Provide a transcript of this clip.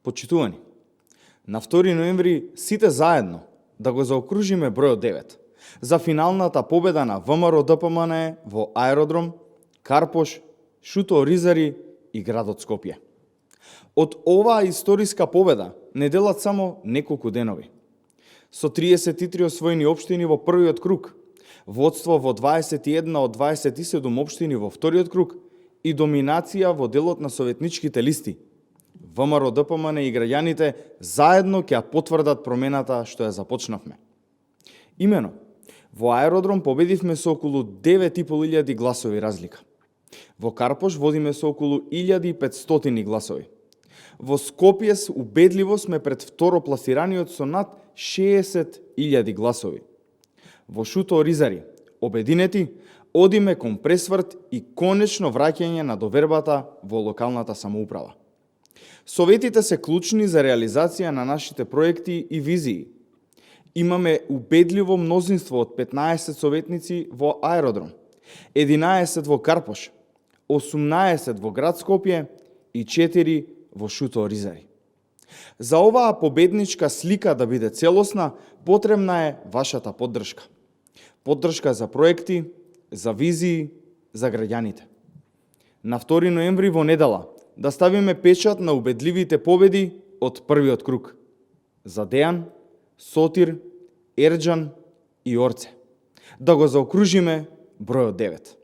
Почитувани, на 2 ноември сите заедно да го заокружиме бројот 9 за финалната победа на ВМРО ДПМН во Аеродром, Карпош, Шуто Оризари и градот Скопје. Од оваа историска победа не делат само неколку денови. Со 33 освоени општини во првиот круг, водство во 21 од 27 општини во вториот круг и доминација во делот на советничките листи, ВМРО ДПМН и граѓаните заедно ќе ја потврдат промената што ја започнавме. Имено, во Аеродром победивме со околу 9.500 гласови разлика. Во Карпош водиме со околу 1500 гласови. Во Скопје убедливо сме пред второпласираниот со над 60.000 гласови. Во Шуто Оризари, обединети, одиме кон пресврт и конечно враќање на довербата во локалната самоуправа. Советите се клучни за реализација на нашите проекти и визии. Имаме убедливо мнозинство од 15 советници во Аеродром, 11 во Карпош, 18 во град Скопје и 4 во Шуто Оризари. За оваа победничка слика да биде целосна, потребна е вашата поддршка. Поддршка за проекти, за визии, за граѓаните. На 2 ноември во недела да ставиме печат на убедливите победи од првиот круг. За Дејан, Сотир, Ерџан и Орце. Да го заокружиме бројот 9.